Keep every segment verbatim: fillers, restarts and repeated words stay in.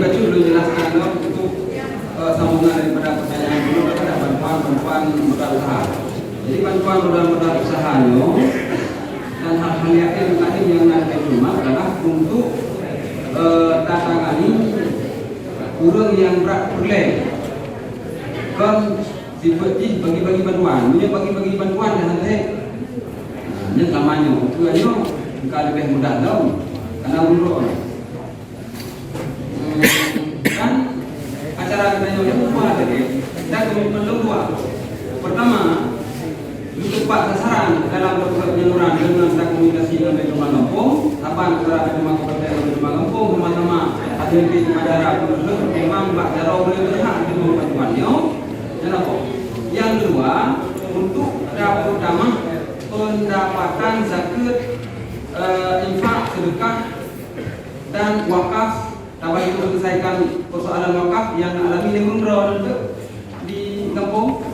Bacut lôn jelaskan lom untuk, eh, sambungan daripada pertanyaan dulu daripada bantuan-bantuan modal usaha. Jadi bantuan modal-modal usaha nyoe dan hal-hal yakin lain yang na di rumah adalah untuk, eh, tatangani ureuëng yang brat peureulée. Kon sifeuet jih bagi-bagi bantuan. Meunyoe bagi-bagi bantuan dah hati, nyan sama nyoe. Ukeue nyoe ka leubeh mudah lom. Karena ureuëng Dan acara geutanyoe nyang keudua tadi, dan komitmen lôn dua. Pertama, untuk bak sasaran dalam program penyaluran dengan komunikasi dengan manajemen gampông, saban antara manajemen kabupaten dan manajemen gampông sama-sama hadirin acara penutup memang bak jaroe ureuëng berhak menerima bantuan nyoe. Dan apa? Yang kedua, untuk dapur tamah pendapatan zakat, eh, infak, sedekah, dan wakaf, tabantu menyelesaikan persoalan wakaf yang alami lé ureuëng droe di gampông.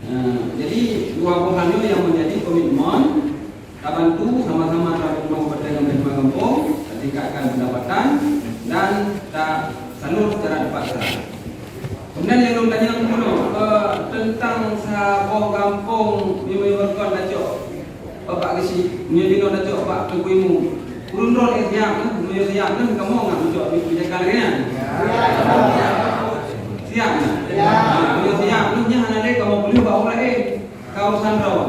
Nah, jadi dua boh hal nyoe yang menjadi komitmen tabantu sama-sama tabantu kabupaten ngon manajemen gampông, tatingkatkan pendapatan dan tasalur secara tepat sasaran. Kemudian yang ulôn tanyong bunoe, eh, tentang saboh gampông meunyoe kon tacok Bapak Geuchik, meunyoe jinoe tacok bak Teungku Imeum. Ureuëng droe ék siap, eh, meunyoe siap, eh, kamoe ngat meucok di kebijakan lagée nyan. Siap, eh? Ha, meunyoe siap, eh, nyan hana lé kamoe peuleueh bak ureuëng laén. Ka urusan droe.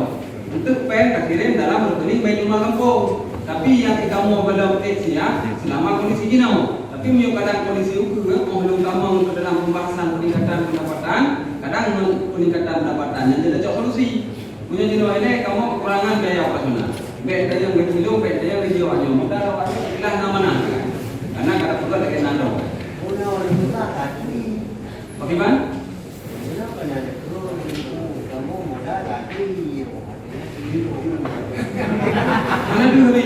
Enteuk péng takirém dalam rekening Baitul Mal gampông. Tapi nyang kamoe belom ék siap, selama kondisi jinoe. Tapi meunyoe kadang kondisi ukeue, eh, óh lheueh tamong keu dalam pembahasan peningkatan pendapatan, kadang ngon peningkatan pendapatan nyan jadi cok solusi. Meunyoe jinoe ilée kamoe kekurangan biaya operasional. Bék tanyong gaji lôn, bék tanyong gaji awak nyoe. Modal awak nyoe jeulaih na manah. Karena kada peugah lagée nyan dong. Bagaimana? Mana tu tadi?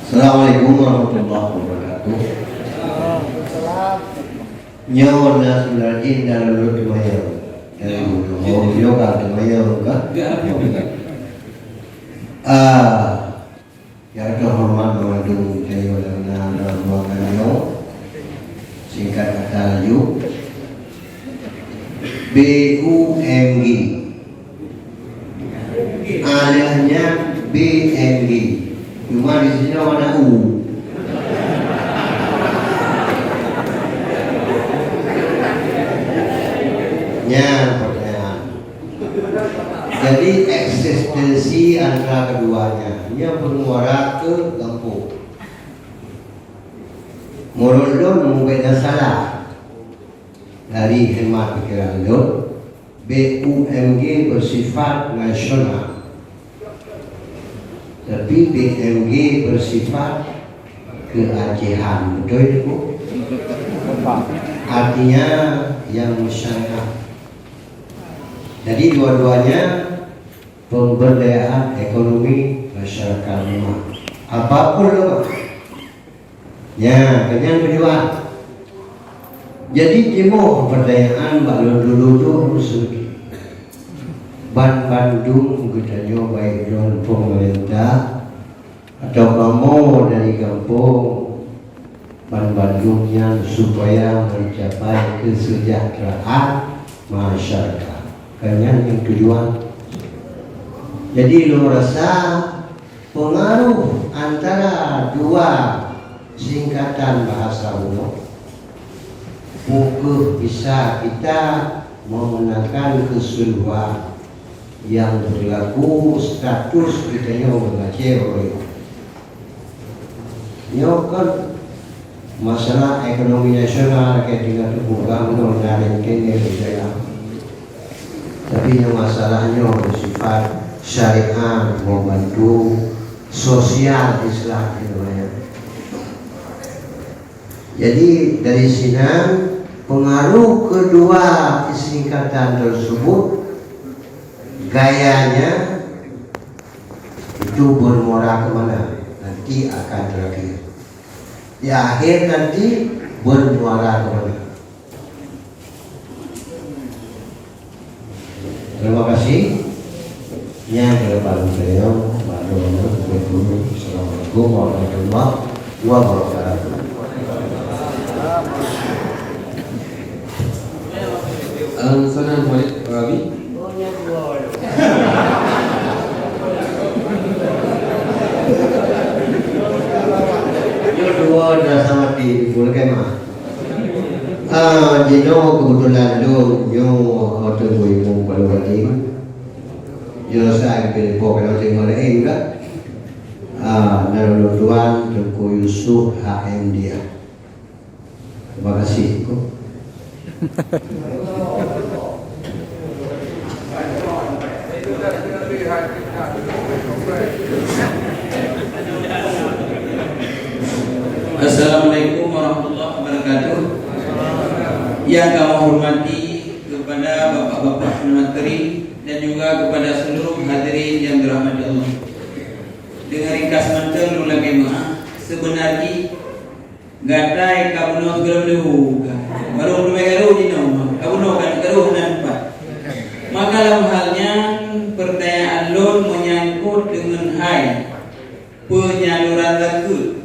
Assalamualaikum warahmatullahi wabarakatuh. Nyoe na seunariah jih dan lôn teumanyong. Dan lôn teumanyong ka. Ah, nyang teuhoreumat mandum tanyoe lam na lam ruangan nyoe. Singkat kata laju. B U M G. Alahnya B N G. Cuma di sini ada U. Nyan pertanyaan. Jadi eksistensi antara keduanya, nyan peungeluaran keu gampông. Menurut lôn, mungkin salah. Dari hemat pikiran lôn, B U M G bersifat nasional, tapi B M G bersifat keacehan, betul itu? Artinya yang syariat. Jadi dua-duanya pemberdayaan ekonomi masyarakat lemah. Apapun lemah, ya, kenyang keudua. Jadi timoh pertanyaan bak lôn dulu tu, ban bandum geutanyoe baik droe pemerintah atau kamoe dari gampông, ban bandum nyan supaya mencapai kesejahteraan masyarakat. Kenyang yang tujuan. Jadi lôn rasa pengaruh antara dua singkatan bahasa unoe, bukeuh bisa kita memenangkan keseluruhan yang berlaku status kita nyoe meugaci ureuëng. Nyoe kan masalah ekonomi nasional ke tingkat teupeu gubernur dan kene di daerah. Tapi nyoe masalah nyoe bersifat syariah, membantu sosial Islam di wilayah. Jadi dari sinan pengaruh kedua singkatan tersebut gayanya Itu bermuara ke mana? Nanti akan terakhir. Di akhir nanti bermuara ke mana? Terima kasih. Nyan kedepan saya, Assalamualaikum warahmatullahi wabarakatuh. Assalamualaikum warahmatullahi wabarakatuh. Nyoe dua dah sama di Ibu Lekemah. Ah, jinoe kebetulan lôn nyoe, ah, Teungku Imum Palu Gading. Jinoe sai keu po keunoe teungoh laén juga. Ah, dan lôn tuan Teungku Yusuf H M Diah. Terima kasih, Teungku. Assalamualaikum warahmatullahi wabarakatuh. Yang kami hormati kepada bapak-bapak menteri dan juga kepada seluruh hadirin yang dirahmati Allah. Dengan ringkas mantong lôn lagée meuah, sebenarnya gata ka bunoe sigohlom leuhô, barô leubeh garo jinoe, ka bunoe ka garo hana teumpat. Maka lam hal nyan, pertanyaan lôn menyangkut deungon hai penyaluran zakeuet,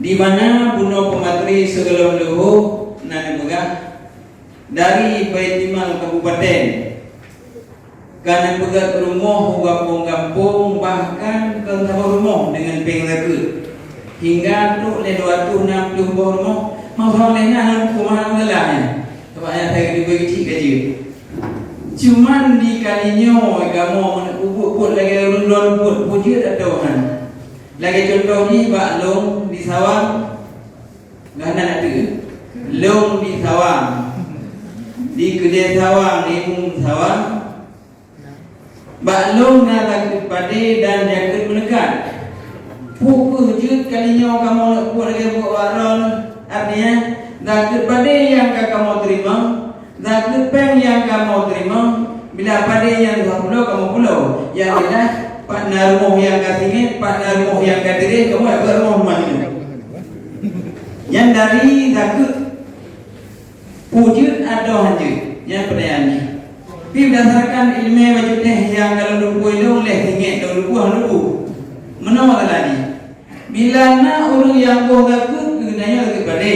di mana bunoe peumateri sigohlom leuhô na neupeugah dari Baitulmal Kabupaten ka neupeugét rumoh u gampông-gampông, bahkan kon saboh rumoh deungon péng zakeuet, hingga trok lé dua reutôh nam ploh boh rumoh. Masalah lé na, hana kumaha masalah nyan. Sabab nyan asai geuteupeue cit ka jeuet. Cuman di kali nyoe kamoe meuneuk peubuet-buet lagée ureuëng lôn buet, peue jeuet atau hana. Lagée cuntoh jih bak lôn di Sawang, Gata na teuh, lôn di Sawang, di keudée Sawang, di imeum Sawang, bak lôn na zakeuet padé dan zakeuet meuneukat. Peue kheueh jeuet kali nyoe kamoe neuk buet lagée buet bak droeneuh? Artinya, zakeuet padé nyang ka kamoe teurimong, zakeuet péng nyang kamoe teurimong, bila padé nyang dua ploh kamoe pulo, nyang jeulaih pat na rumoh nyang ka singét, pat na rumoh nyang ka tireh, kamoe jak beuet rumoh meunan. Nyan dari zakeuet. Peue jeuet atau hana jeuet? Nyan peutanyaan jih. Tapi berdasarkan ileumé bacut teh nyang ka lôn teupeu lôn lheueh singét lôn teupeu hana teupeu. Meunoe masalah jih. Bila na ureuëng nyang boh zakeuet keu geutanyoe zakeuet padé.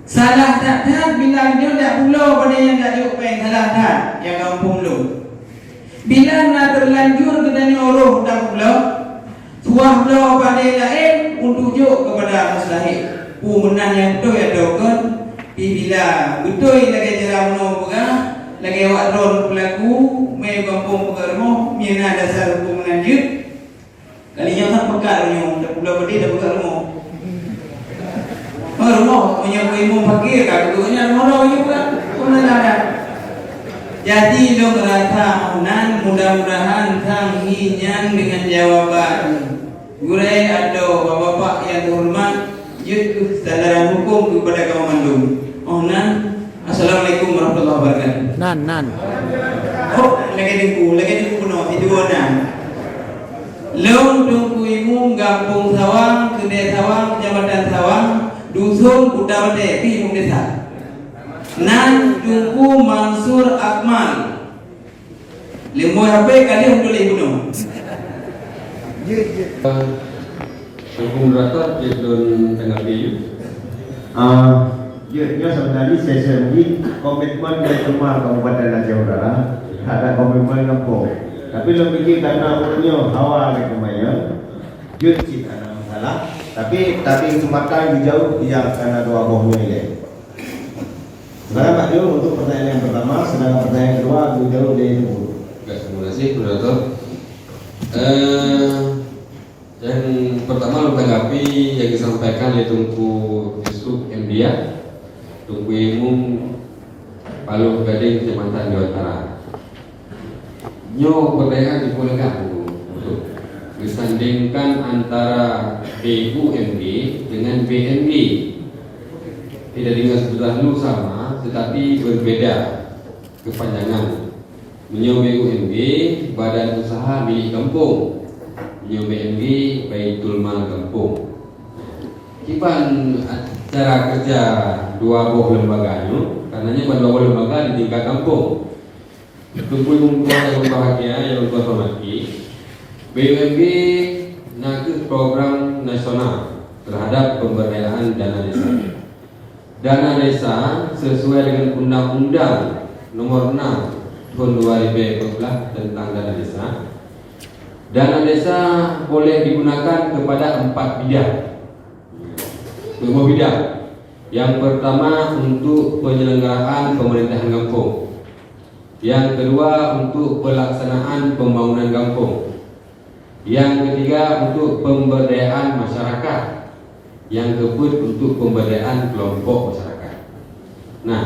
Salah that-that bila nyoe dak pulo padé nyang dak jok péng, salah that nyang gampông lôn. Bila na teulanjur geutanyoe roh dak pulo, tuah bloe padé laén untuk jok keupada mustahik. Peue meunan nyang beutôi atau kon, pi bila beutôi lagée jalan meunoe peugah, lagée awak droe peulaku, mé gampông peugah rumoh, meunan dasar huköm meunan jeuet. Kali nyoe that meukat meunyoe, dak pulo padé dak peugah rumoh. Oh, rumoh, meunyoe keu imum fakir ka, geutanyoe rumoh droe juga. Peue na dah. Jadi, lôn rasa meunan, mudah-mudahan sang hi nyan deungon jawaban gurée atau bapak-bapak nyang teuhoreumat, jeuet keuh sandaran huköm keupada kamoe mandum. Oh nan, Assalamualaikum warahmatullahi wabarakatuh. Nan, nan. Oh, lagée teungku, lagée teungku bunoe, sidua nan. Lôn Teungku Imum Gampông Sawang, Keudée Sawang, Keucamatan Sawang, Dusun Kuta Batée, pih Imum Desa. Nan Teungku Mansur Akmal. Leumoi H P ka lheueh tuléh bunoe. Teungku Moderator, jeuet lôn tanggapi. Ah, jeuet nyoe sebenarnya sesi komitmen dari Keumah Kabupaten Aceh Utara, ada komitmen gampông. Tapi lôn pikir karena ureuëng nyoe hawa lé keumayan, jeuet cit hana masalah. Tapi, tapi kesempatan dijawab yang karena dua boh nyoe ilée. Silakan Pak Dio untuk pertanyaan yang pertama, sedangkan pertanyaan kedua dijawab dari Teungku. Baik, terima kasih, Moderator. Eh, yang pertama, lôn tanggapi yang disampaikan oleh Teungku Yusuf M Diah, Teungku Imum Paloh Gadeng, Kecamatan Dewan Tara. Nyoe peubedaan di Pulo Gah, Guru. Beusandingkan antara B U M G dengan B M G. Tidak dengan sebesar lu sama, tetapi berbeda kepanjangan. Meunyoe B U M G, Badan Usaha Milik Gampông. Meunyoe B M G, Baitul Mal Gampông. Kiban cara kerja dua boh lembaga nyoe, karena nyoe ban dua boh lembaga di tingkat gampông. Teungku Ibu Menteri yang berbahagia, yang berhormati, B U M G nakeuh program nasional terhadap pemberdayaan dana desa. Dana desa sesuai dengan Undang-Undang Nomor enam Tahun dua ribu empat belas tentang Dana Desa. Dana desa boleh digunakan kepada empat bidang. Lima bidang. Yang pertama untuk penyelenggaraan pemerintahan gampông. Yang kedua untuk pelaksanaan pembangunan gampông. Yang ketiga untuk pemberdayaan masyarakat. Yang keempat untuk pemberdayaan kelompok masyarakat. Nah,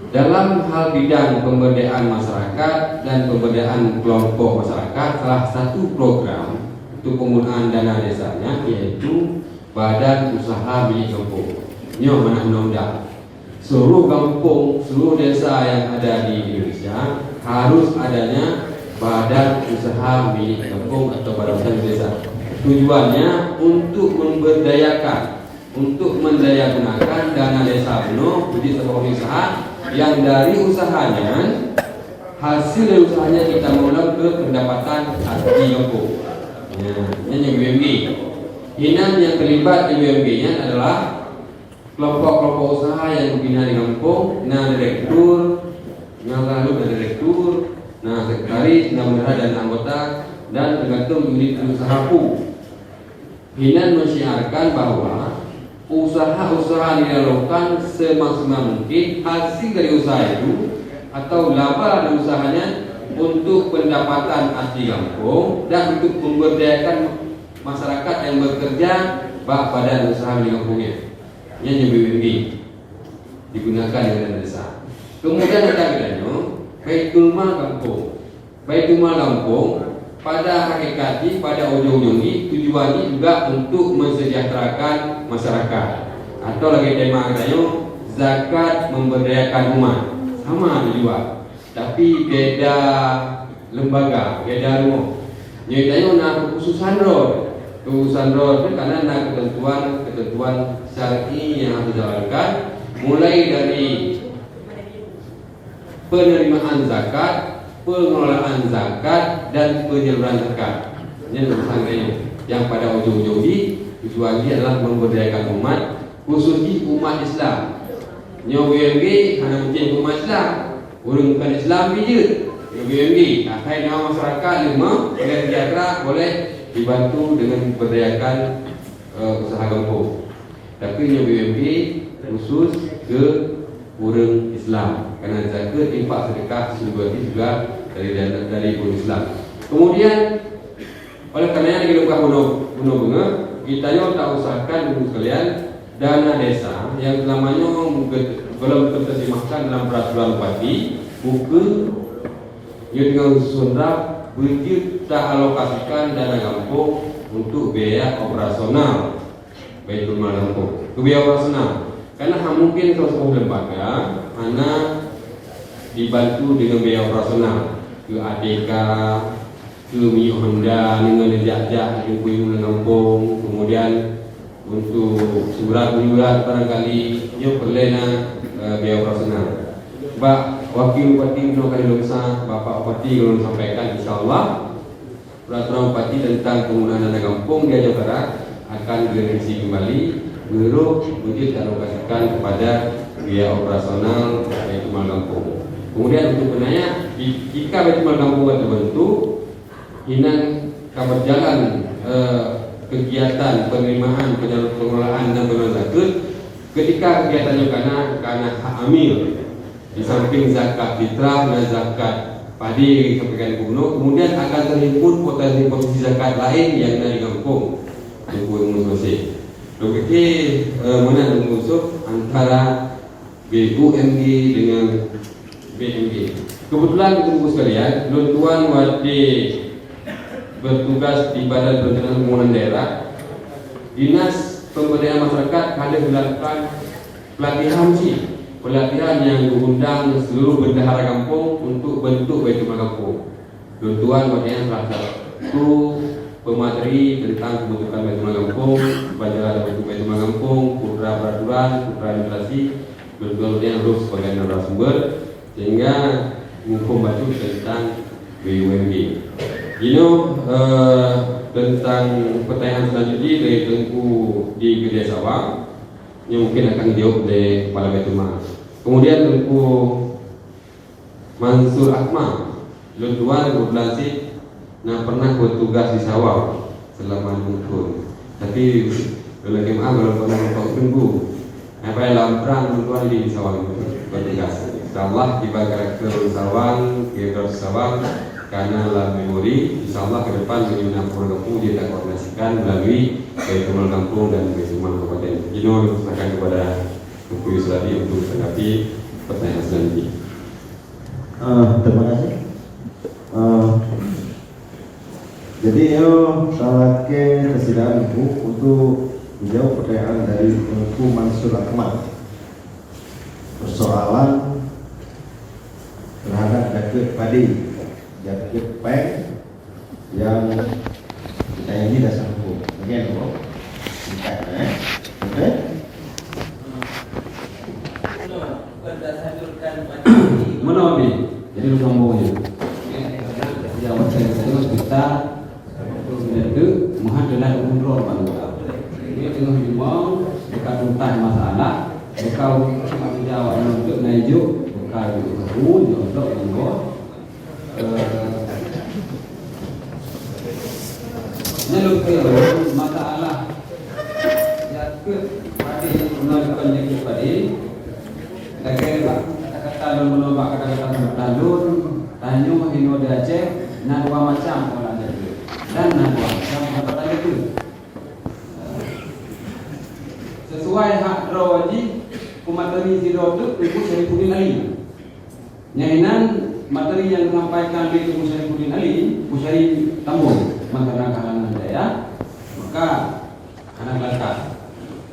dalam hal bidang pemberdayaan masyarakat dan pemberdayaan kelompok masyarakat, salah satu program untuk penggunaan dana desanya yaitu Badan Usaha Milik Gampông. Nyoe manah undang-undang. Seluruh gampông, seluruh desa yang ada di Indonesia harus adanya Badan Usaha Milik Gampông atau Badan Usaha Milik Desa. Tujuannya untuk memberdayakan, untuk mendayagunakan dana desa bunoe, jadi sebuah usaha yang dari usahanya hasil dari usahanya kita mengelola ke pendapatan asli gampông. Ya, ini yang B U M G. Inan yang terlibat di B U M G nya adalah kelompok-kelompok usaha yang dibina di gampông, na direktur, na lalu na direktur, na sekretaris, na bendahara dan anggota, dan tergantung unit usaha pu. Inan mensyiarkan bahwa usaha-usaha yang dilakukan semaksimal mungkin hasil dari usaha itu atau laba dari usahanya untuk pendapatan asli gampông dan untuk memberdayakan masyarakat yang bekerja bak badan usaha di gampông nyan. Nyan nyang B U M G digunakan di dana desa. Kemudian ada geutanyoe Baitul Mal Gampông. Baitul Mal Gampông pada hakikat jih, pada ujong-ujong jih, tujuan jih juga untuk mensejahterakan masyarakat. Atau lagèe tema geutanyoe, zakat memberdayakan umat. Sama tujuan. Tapi beda lembaga, beda rumoh. Nyoe tanyoe na keukhususan droe. Keukhususan droe tu karena na keuteuntuan-keuteuntuan syar'i nyang harôh dijalankan, mulai dari penerimaan zakat, pengelolaan zakat, dan penyaluran zakat. Nyan urusan tanyoe. Nyang pada ujong-ujong jih, tujuan jih adalah memberdayakan umat, khusus jih umat Islam. Nyoe B U M G hana mungkin umat Islam. Ureueng bukan Islam pih jeuet. Nyoe B U M G, asai na masyarakat leumah, boleh sejahtera, boleh dibantu dengan berdayakan, eh, usaha gampông. Tapi nyoe B U M G khusus keu ureueng Islam. Karena zakat, infak, sedekah, sumber juga dari dana, dari ureueng Islam. Kemudian, oleh karena nyan, lagèe leupah bunoe, bunoe beungoh, geutanyoe tausahakan, Ibu sekalian, dana desa nyang seulama nyoe mungken gohlom teuterjemahkan dalam peraturan bupati, bukeu nyoe teungoh geususun draft, beujeuet taalokasikan dana gampông untuk biaya operasional Baitul Mal gampông. Keu biaya operasional, karena hana mungken saboh lembaga hana dibantu dengan biaya operasional, keu A T K, keu minyeuk honda, deungon jak-jak jeuet keu imeum lam gampông, kemudian untuk surat menyurat barangkali, nyoe peureulèe na, eh, biaya operasional. Bak Wakil Bupati bunoe kali lôn sa-, Bapak Bupati lôn sampaikan, insya Allah, peraturan bupati tentang penggunaan dana gampông di Aceh Utara akan direvisi kembali, beurôh beujeuet dialokasikan kepada biaya operasional Baitul Mal gampông. Kemudian untuk peunanya, di-, jika Baitul Mal gampông ka teubentuk, inan ka berjalan, eh, kegiatan penerimaan, penyalur-, pengelolaan dan penyaluran zakat, ketika kegiatan nyoe kana, kana hak amil. Di samping zakat fitrah dan zakat padi yang disampaikan Gubernur, kemudian akan terhimpun potensi-potensi zakat lain yang na di gampông Teungku Yusuf Maséh. Lôn pike, eh, meunan Teungku Yusuf antara B U M G dengan B M G. Kebetulan, Teungku sekalian, lôn tuan watèe bertugas di Badan Perencanaan Pembangunan Daerah, Dinas Pemberdayaan Masyarakat ka lheueh melakukan pelatihan cit Pelatihan nyang geuundang seluruh bendahara gampông untuk bentuk Baitul Mal gampông. Lôn tuan watèe nyan salah satu pemateri tentang pembentukan Baitul Mal gampông, bagaimana bentuk Baitul Mal gampông, putra peraturan, putra administrasi, lôn tuan watèe nyan roh sebagai narasumber, sehingga muphom bacut tentang B U M G. Jinoe, eh, tentang pertanyaan selanjutnya dari Teungku di Keudè Sawang. Nyoe mungkin akan dijawab lé Kepala Baitul Mal. Kemudian Teungku Mansur Akmal, lôn tuan kebetulan cit na pernah bertugas di Sawang selama lima tahun. Tapi lôn lakèe meu'ah kalau pernah lupa Teungku. Apa lam perang lôn tuan di Sawang bertugas. Insyaallah kiban karakter Sawang, kiban Sawang, karena lam memori, insyaallah ke depan meunyoe na program U J kita koordinasikan melalui Baitul Mal gampông dan Baitul Mal kabupaten. Jinoe serahkan kepada Teungku Yusradi untuk menanggapi pertanyaan selanjutnya. Ah, terima kasih. Ah, jadi, nyoe salakèe keusilahan Bu untuk menjawab pertanyaan dari Teungku Mansur Akmal. Persoalan terhadap jakeuet padé, jakeuet péng nyang kita ini dasar hukum. Bagian hukum. Singkat, eh. Okey? Meunoe ni. Jadi, lu sambung je. Ya, macam saya cerita, itu meuhan dalam umroh bang. Dia tengah jumpa, dekat tuntas masalah, dekat untuk jawab untuk naik juk, bukan untuk untuk untuk Eh, nyan lôn kira masalah jakeuet padé ngon kon jakeuet padé. Lagèe bak kata-kata lôn, meunyoe bak kata-kata seumata lôn, tanyoe inoe di Aceh na dua macam ureueng jakeuet dan na dua macam pendapatan jakeuet. Sesuai hak droe jih, peumateri sidroe teuk Teungku Syarifuddin Ali. Nyan inan materi nyang disampaikan lé Teungku Syarifuddin Ali, Teungku Syarif Tambun, maka na kalangan daya, maka hana kelangkah.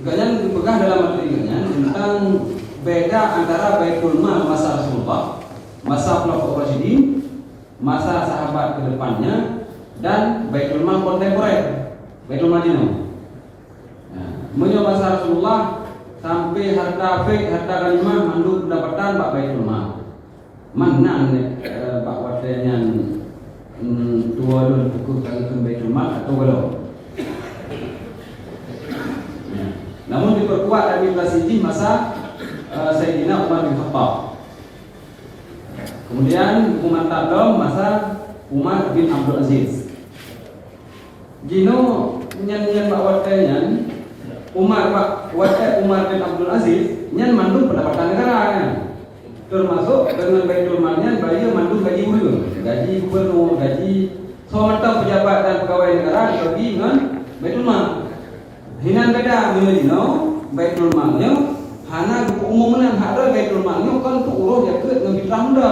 Gobnyan geupeugah dalam materi gobnyan teuntang beda antara Baitul Mal masa Rasulullah, masa Khulafaur Rasyidin, masa sahabat kedepannya, dan Baitul Mal kontemporer, Baitul Mal jinoe. Nah, meunyoe masa Rasulullah, sampai harta fik, harta ghanimah, mandum pendapatan bak Baitul Mal. Meunan, eh, bak watèe nyan, mm, tuwo lôn pukul ka geukheun Baitul Mal atau belum. Nah, namun diperkuat administrasi jih masa, eh, Saidina Umar bin Khattab. Kemudian, buku mantap lom masa Umar bin Abdul Aziz. Jinoe nyan, nyan bak watèe nyan, Umar bak watèe Umar bin Abdul Aziz, nyan mandum pendapatan negara nyan. Termasuk deungon Baitul Mal nyan bayeue mandum gaji ureueng, gaji gubernur, gaji soe mantong pejabat dan pegawai negara dibagi ngon Baitul Mal. Hinan beda meunyoe jinoe, Baitul Mal nyoe hana geupeuumum meunan, hak droe Baitul Mal nyoe kon untuk uroh jakeuet ngon fitrah muda.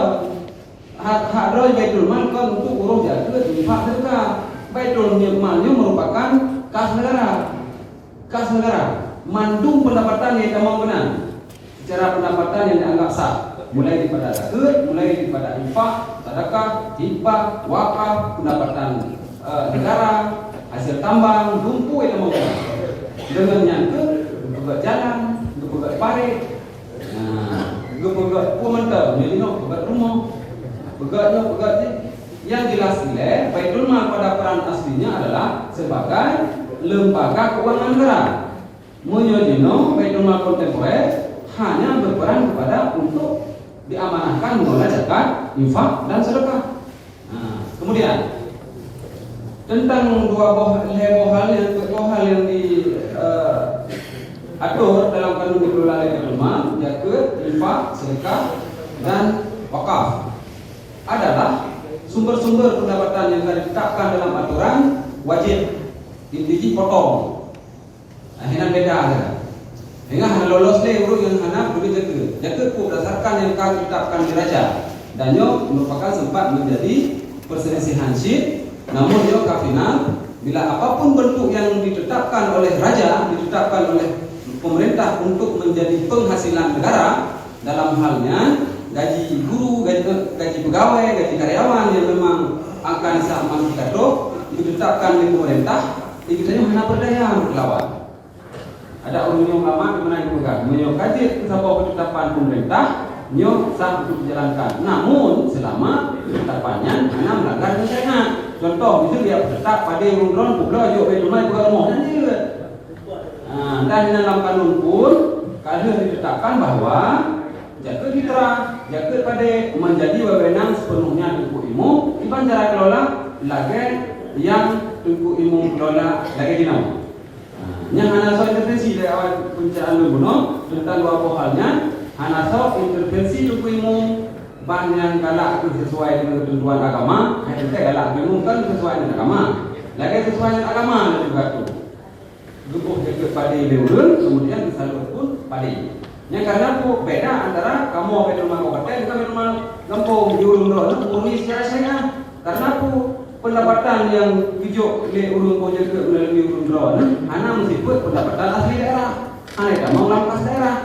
Hak, hak droe Baitul Mal kon untuk uroh jakeuet, infak, sedekah. Baitul Mal nyoe merupakan kas negara. Kas negara. Mandum pendapatan nyang tamong meunan secara pendapatan nyang dianggap sah, mulai daripada zakeuet, mulai daripada infak, sedekah, hibah, wakaf, pendapatan, eh, negara, hasil tambang, dumpeue nyang tamong meunan. Deungon nyan keuh geupeugöt jalan, geupeugöt parit, Nah, geupeugöt peue mantong, nyoe jinoe peugöt rumoh, peugöt nyoe, peugöt jih. Yang jelas ilèe, Baitul Mal pada peran aslinya adalah sebagai lembaga keuangan negara. Meunyoe jinoe Baitul Mal kontemporer hanya berperan kepada untuk diamanahkan mengelola zakat, infak, dan sedekah. Nah, kemudian tentang dua boh, lhèe boh hal nyang, dua boh hal nyang di, eh, atur dalam kanun dikelola lé Baitul Mal, zakeuet, infak, sedekah, dan wakaf adalah sumber-sumber pendapatan nyang ka ditetapkan dalam aturan wajib inti jih potong. Nah, hinan beda saja. Hingga hana lolos lé ureueng nyang hana peubeuet zakeuet. Zakeuet peue berdasarkan nyang ka ditetapkan di raja. Dan nyoe merupakan sempat menjadi perselisihan syit. Namun nyoe ka final, bila apapun bentuk yang ditetapkan oleh raja, ditetapkan oleh pemerintah untuk menjadi penghasilan negara, Dalam hal nyan, gaji guru, gaji, gaji pegawai, gaji karyawan nyang memang akan saman kita trok ditetapkan lé pemerintah, di kita nyoe hana berdaya melawan. Ada ureuëng nyang ulama di mana dipeugah, meunyoe ka jeuet saboh ketetapan pemerintah, nyoe sah untuk dijalankan. Namun, selama ketetapan nyan hana melanggar syariat. Contoh, miseue dia tetap padé ureuëng droe peubloe jok Baitul Mal peugah rumoh, nyan jeuet. Nah, dan dalam kanun pun ka lheueh ditetapkan bahwa jakeuet fitrah, jakeuet padé menjadi wewenang sepenuhnya Teungku Imum, iban cara kelola lagée nyang Teungku Imum kelola lagée jinoe. Nah, nyan hana soe intervensi dari awai peuncaan lôn bunoe teuntang dua boh hal nyan, hana soe intervensi Teungku Imum ban nyang galak kheueh sesuai dengan ketentuan agama, hai teuntée galak Teungku Imum kan sesuai dengan agama. Lagée sesuai dengan agama laju geuatur. Geuboh jakeuet padé lé ureuëng, kemudian geusaleueb pun padé. Nyang kana peue beda antara kamoe Baitul Mal kabupaten ngon Baitul Mal gampông di ureuëng droeneuh murni secara syariah. Karena peue? Pendapatan nyang geujok lé ureuëng boh jakeuet meulalu ureuëng droeneuh hana meusifeuet pendapatan asli daerah. Hana tamong lam kas daerah.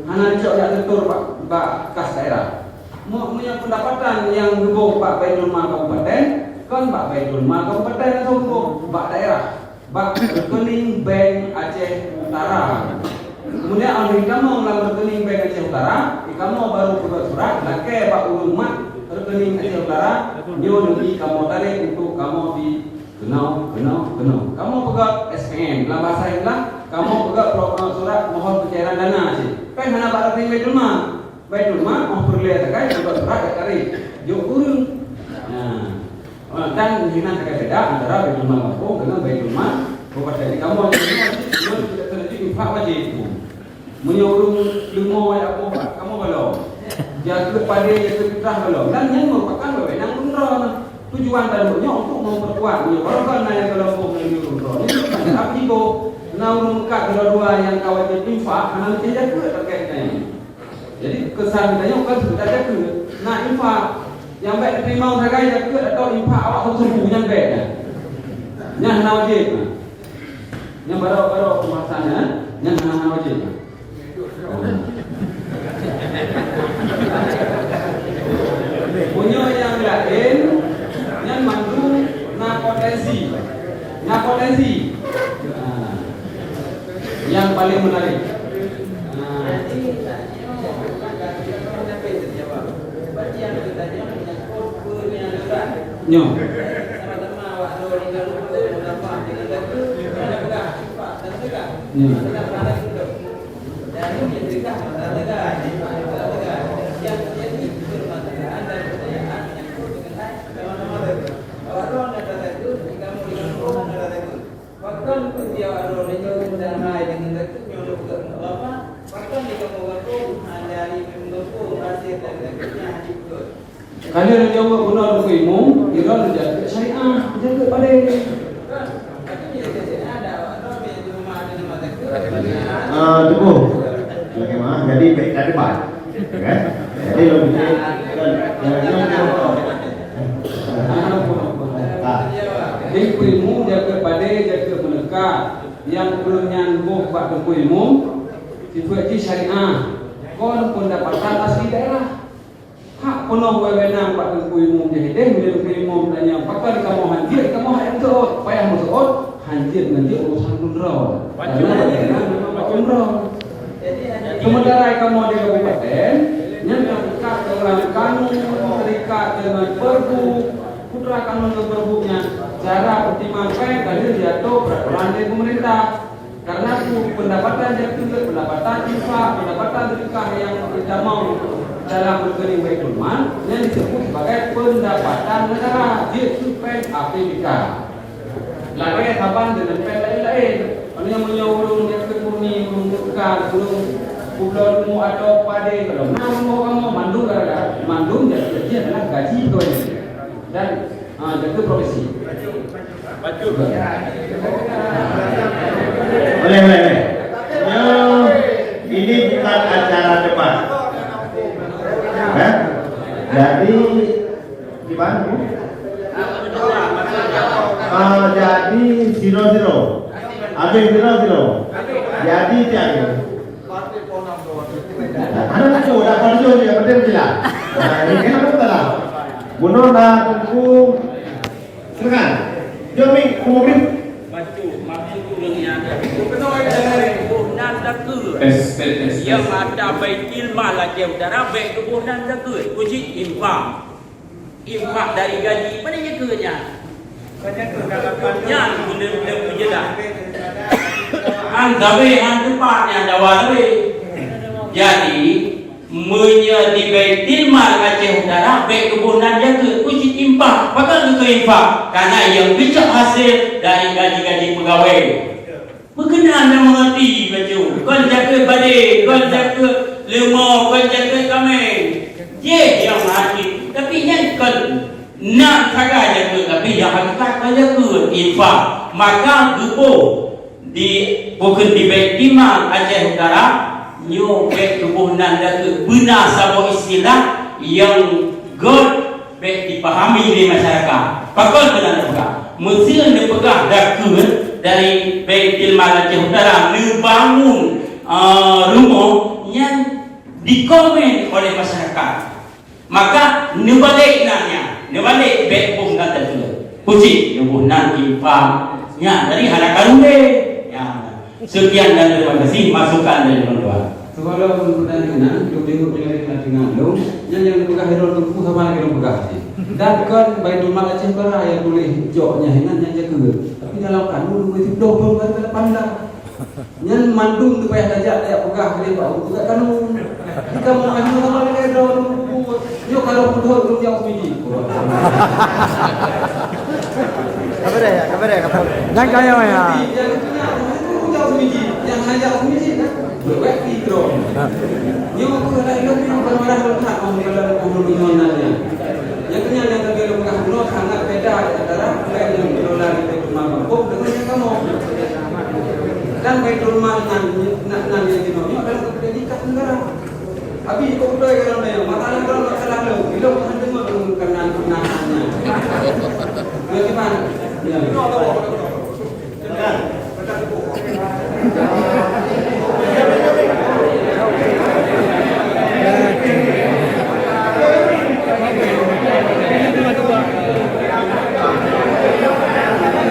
Hana jicok jak teutor bak, bak kas daerah. Meu-, meunyoe pendapatan nyang geuboh bak Baitul Mal kabupaten, kon bak Baitul Mal kabupaten langsung geuboh, bak daerah. Bak rekening bank Aceh Utara. Kemudian, óh lheueh tamong lam rekening bank Aceh Utara, di kamoe baru peugah surat lakée bak ureuëng mat rekening Aceh Utara, nyoe neubi kamoe tarek untuk kamoe bi keunoe, keunoe, keunoe. Kamoe peugah S P M, lam bahasa Inggris, kamoe peugah pro-, surat mohon pencairan dana cit. Péng hana bak rekening Baitul Mal. Baitul Mal óh peureulée sagai, surat-surat jak tarek jok ureuëng. Nah, dan hinan sagai beda antara Baitul Mal gampông dengan Baitul Mal kabupaten. Di kamoe, kamoe tidak terjadi infak wajib. Meunyoe ureuëng leumo jak boh, kamoe balom. Jakeuet padé, jakeuet fitrah balom. Dan nyan merupakan wewenang ureuëng droe. Tujuan taduek nyoe untuk memperkuat. Meunyoe baroe na nyang kelompok ngon ureuëng droe, nyan bukan cara peujiboh. Na ureuëng meukat keudua-dua nyang ka wajéb infak, hana meusti jakeuet terkait dengan nyan. Jadi, keusan geutanyoe kon seukadar jakeuet. Na infak nyang bék teurimong sagai jakeuet atau infak awak seumeubeuet nyan bék nyan. Nyan hana wajéb. Nyan baroe-baroe pembahasan nyan, nyan hana, hana wajéb. Meunyoe nyang laén, nyan mandum na potensi. Na potensi. Nah. Nyang paléng meunarék. Nah. Nyoe. Nyoe. Pakon peue awak droeneuh nyoe meudarai deungon geutanyoe lôn peugah ngon Bapak? Pakon di kamoe gampông hana lé meugampông hasél dan geutanyoe hana jipeugot? Ka lheueh neujaweueb bunoe Teungku Imum, di droeneuh jakeuet syariah, jakeuet padé. Ah, Teungku. Jadi, baik, tak ada debat. Kan? Jadi, lôn bikin, kan, jangan, jangan, jangan. Ah. Teungku Imum jakeuet padé, jakeuet meuneuka. Nyang ureuëng nyan boh bak Teungku Imum, sifeuet jih syariah. Kon pendapatan asli daerah. Hak peunoh wewenang bak Teungku Imum jih deh, meunyoe Teungku Imum tanyong, "Pakon kamoe hanjeuet?" Kamoe hana meuseut, payah meuseut, hanjeuet ngon jeuet urusan lôn droe. Karena wewenang memang bak lôn droe. Sementara kamoe di kabupaten, nyan ka terikat dengan kanun, terikat dengan pergub, putra kanun dan pergub nyan, cara peutimang péng ka lheueh jiatur peraturan dari pemerintah. Karena pendapatan jakeuet, pendapatan infak, pendapatan sedekah nyang ditamong dalam rekening Baitul Mal, nyan disebut sebagai pendapatan negara, jeuet keu péng A P B K. Lagée saban deungon péng laén-laén. Meunyoe, meunyoe ureuëng nyang keu murni, ureuëng teuka, ureuëng peubloe leumo atau padé, kalau na leumo kamoe, mandum gara-gara, mandum jih adalah gaji pegawai negeri. Dan, ah, jaga profesi. Boleh, boleh, boleh. Nyoe, ini bukan acara debat. Ya? Jadi, Gimana, Bu? Ah, jadi zero zero. Habis zero zero. Jadi tiga. Hana tahu, dah pada jauh je, pada bila. Nah, ini kan apa salah? Bunoe na Teungku. Silakan. Jom, Mik, Teungku Mik. Baca, maksud ureueng nyan. Tuboh nan zakeuet. Tes, tes, tes, tes. Nyang mata Baitul Mal Aceh Utara, bèk tuboh nan zakeuet. Kunci infak. Infak dari gaji, pada nyang keu nyan. Nyan guna-guna peujeulaih. Han sabé, han teumpat nyan dawa sabé. Jadi, meunyoe di Baitul Mal Aceh Utara, bèk tuboh nan jakeuet, kunci infak. Pakon keu infak? Karena nyang geucok hasil dari gaji-gaji peugawée. Meukeunong dan mengerti bacut. Kon jakeuet badé, kon jakeuet leumô, kon jakeuet kaméng. Jih nyang hati. Tapi nyan kon na sagai jakeuet, tapi nyang hakikat kon jakeuet infak. Maka geuboh di, bukon di Baitul Mal Aceh Utara, nyoe bèk tuboh nan jakeuet. Beuna saboh istilah nyang göt bèk jipahami lé masyarakat. Pakon meunan neupeugah? Meuseu neupeugah dakeuet dari Baitul Mal Aceh Utara neubangun, eh, rumoh, nyan dikomen oleh masyarakat. Maka neubalek nan nyan, neubalek bèk boh nan dakeuet. Kunci neuboh nan infak. Nyan, jadi hana karu lé. Nyan. Sekian dan terima kasih masukan dari teman-teman. Sebelum pertanyaan, untuk jawab dengan ringan dulu, nyan nyang peugah Hairul Teungku sama lagèe lôn peugah tadi. Dan kon Baitul Mal Aceh Utara nyang tuléh jok nyan hinan nyang jakeuet. Tapi dalam kanun, dua puluh dua puluh delapan dah. Nyan mandum tu payah tajak, tajak peugah lé bak ureueng peugah kanun. Kita mau anu sama lagèe droe. Nyoe kalau peuduek ureueng jak Midi. Kabareh, kabareh, kabareh. Jangan kaya ya. Nyang jak Midi, nyang jak Midi kan. Berarti droe. Nyoe aku dah ilok nyoe bukan marah lom hak mau dalam umur dunia nanya. Nyang kena nyang kena peugah bunoe sangat beda antara ulèe nyang dikelola di Baitul Mal Mahfuz dengan nyang kamoe. Dan Baitul Mal nan, nan, nan nyang jinoe nyoe adalah kepentingan negara. Abi, kok beutôi ka lôn nyoe? Masalah droe, masalah lôn. Ilôn hana deungoe lôn keunan, keunan nyan. Bagaimana? Ya.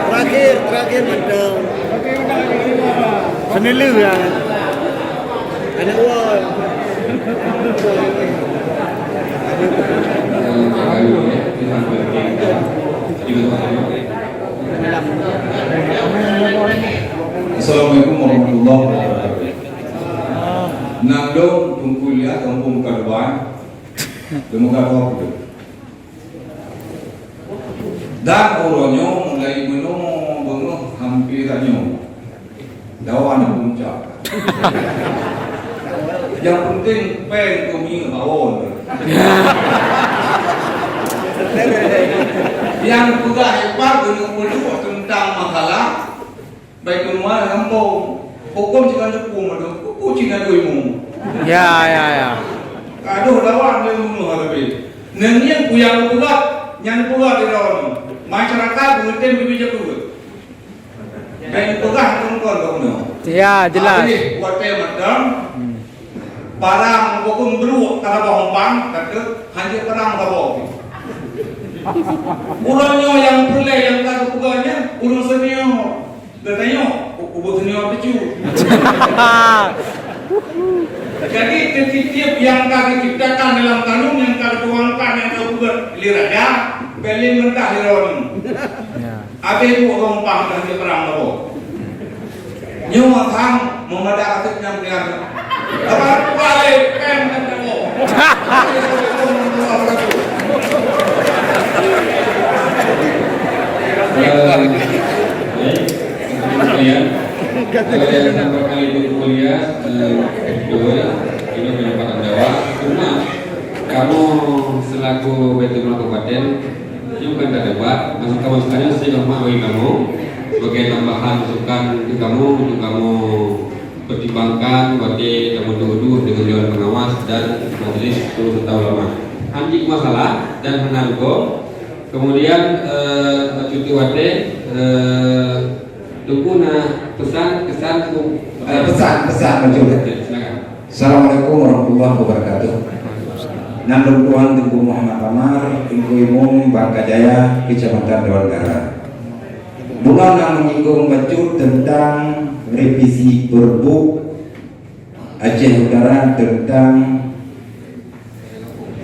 Terakhir, terakhir mantap. Seunilu ya. Aneuk woe. Assalamualaikum warahmatullahi wabarakatuh. Nan lôn Teungku Ilyas, Kampung Kaduan, Demoga Dua Puluh. Dan uroe nyoe mulai meunoe beungoh hampé tanyoe. Dawa na puncak. Yang penting péng keu minyeuk bawon. Yang peugah hebat keuneuk meuluwah teuntang masalah Baitul Mal gampông. Huköm cit ka neupeu mandum, peue cit na dua imeum. Ya, ya, ya. Ka deuh lawan lé meunyoe leubeh. Neungieng peue nyang geupeugah, nyan peugah di droeneuh. Masyarakat meungeutém keu bijéh peue. Dan peugah tungkon gobnur. Ya, jelas. Habéh watèe mantong, parang bukon brok ka saboh umpang, kata, "Hanjeuet parang saboh." Uroe nyoe nyang peureulèe nyang ka geupeugah nyan, ureueng senior. Geutanyoe, u-, ubak senior teucu. Jadi, tiep-tiep nyang ka geuciptakan dalam kanun, nyang ka geutuangkan, nyang ka geupeugah lé raja, bèk lé meuntah lé droeneuh. Ya. Abéh buet ureueng paih dan di perang lawa. Nyoe tham meumada ateueh nyang peugah. Apa kuali pem dan lawa. Eh, baik. Kemudian, eh, yang pertama itu kuliah, eh, kedua, ini pendapat Jawa. Cuma, kamoe selaku Baitul Mal Kabupaten, Nyoe kan ka dapat, maksud kamoe sekarang saya hormat bagi kamoe sebagai tambahan masukan untuk kamoe, untuk kamoe pertimbangkan watèe kamoe duek-duek dengan Dewan Pengawas dan Majelis Peserta Ulama. Hanjeuet masalah dan hana rugoe. Kemudian, eh, cuti watèe, eh, Teungku na pesan, kesan, eh, pesan, pesan, Teungku. Oke, silakan. Assalamualaikum warahmatullahi wabarakatuh. Nan lôn tuan Teungku Muhammad Amar, Teungku Imum Bangka Jaya, Kecamatan Dewantara. Bunoe na menyinggung bacut teuntang revisi Perbup Aceh Utara teuntang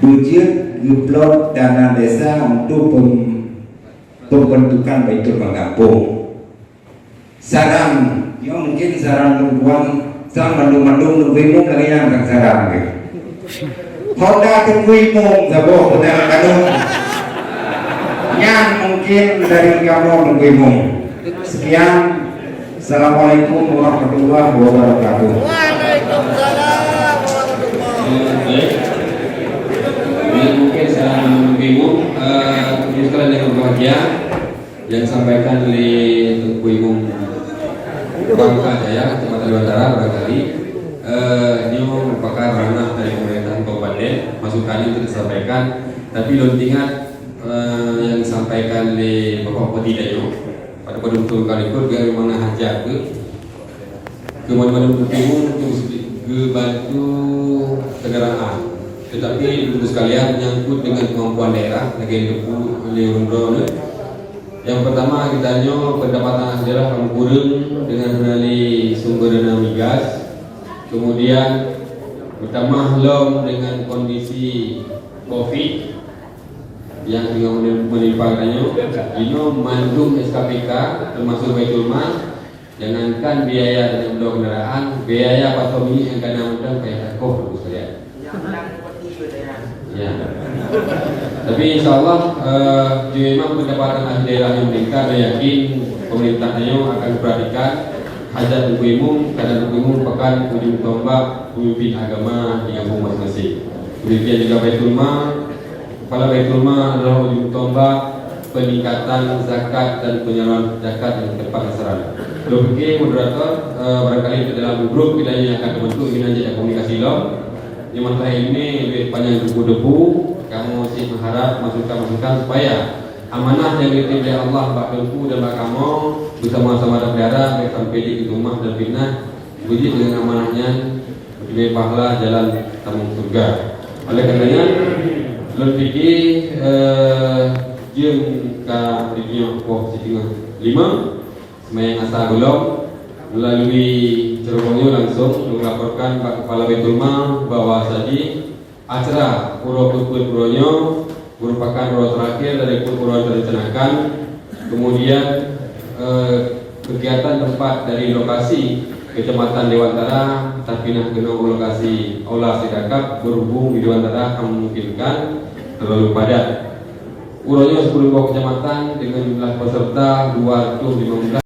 beujeuet geuplot dana desa untuk pem-, pembentukan Baitul Mal Gampông. Saran, nyoe mungkin saran lôn tuan, sang mandum-mandum Teungku Imum lagèe nyan sang saran, oke. Honda Teungku Imum saboh beutôi kanu. Nyan mungkin dari kamoe Teungku Imum. Sekian. Assalamualaikum warahmatullahi wabarakatuh. Waalaikumsalam warahmatullahi. Baik. Ini mungkin saran Teungku Imum, eh, Teungku Imum sekalian yang berbahagia, yang disampaikan oleh Teungku Imum Bangka Jaya, Kecamatan Dewantara, barangkali, eh, nyoe merupakan ranah dari pemerintahan kabupaten, masukan itu disampaikan, tapi lôn ingat, eh, yang disampaikan oleh Bapak Bupati Danau, pada, pada beutôi kali ikut, biar mana hajat tu, keumajuan Teungku Imum untuk geubantu kendaraan. Tetapi, Ibu sekalian, menyangkut dengan kemampuan daerah, lagèe Teungku Imum droeneuh, yang pertama, geutanyoe pendapatan daerah ka meukureueng dengan meunali sumber dana migas. Kemudian, beutamah lom dengan kondisi covid yang teungoh menimpa geutanyoe. Jinoe mandum S K P K, termasuk Baitul Mal, jangankan biaya dana bloe kendaraan, biaya pasoe minyeuk nyang ka na mantong payah takoh, Ibu sekalian. Ya. Tapi insya Allah, eh, memang pendapatan ahli daerah nyang meningkat, dan yakin pemerintah nyoe akan memperhatikan hajat Teungku Imum, karena Teungku Imum merupakan ujung tombak pemimpin agama di kampung masing-masing. Demikian juga Baitul Mal, Kepala Baitul Mal adalah ujung tombak peningkatan zakat dan penyaluran zakat yang tepat sasaran. Lôn pikir moderator, eh, barangkali dalam grup kita yang akan terbentuk, ini jadi komunikasi lom. Di masa ini lebih panjang debu-debu, kamoe cit meuharap masukan-masukan supaya amanah yang dititip oleh Allah bak Teungku dan bak kamoe bersama-sama dipelihara, baik sampai di rumah dan fitnah, beujeuet dengan amanah nyan, meuteumé pahala jalan tamong syeuruga. Oleh karena nyan, lôn pike, eh, jeuem ka meureunoe poh siteungoh limong, seumayang asa gohlom, meulalu ceureumoh nyoe langsong lôn laporkan bak Kepala Baitul Mal bahwa saji acara uroe peuet-peuet uroe nyoe merupakan uroe terakhir dari peuet uroe yang direncanakan. Kemudian, eh, kegiatan tempat dari lokasi Kecamatan Dewantara tapinah keunoe u lokasi Aula Sidakab, berhubung di Dewantara hana memungkinkan terlalu padat. Uroe nyoe sepuluh buah kecamatan dengan jumlah peserta dua ratus lima belas.